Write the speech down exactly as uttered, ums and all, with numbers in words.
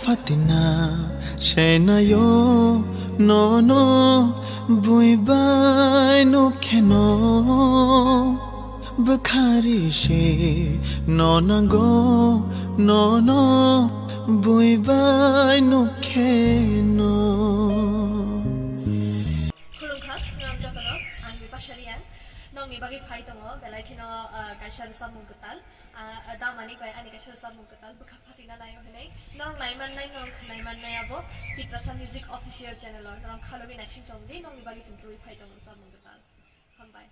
Atina senayo nono bui bai no kheno bwkhari se no nango nono bui bai no kheno. Khulumkha, norok jotono ang Bipasha Reang. Nokni bagwi phai tongo, belai kheno, ah, kaisa rwchapmung kwtal. Ah, damani bai ani kaisa rwchapmung kwtal bwkha phatina naio hinwi. Norok naimannai, norok khwnaimannai abo Tiprasa Music Official Channel o. Norok khalogwi naising chongdi, nokni bagwi chwng twiwi phai tongo rwchapmung kwtal. Hambai.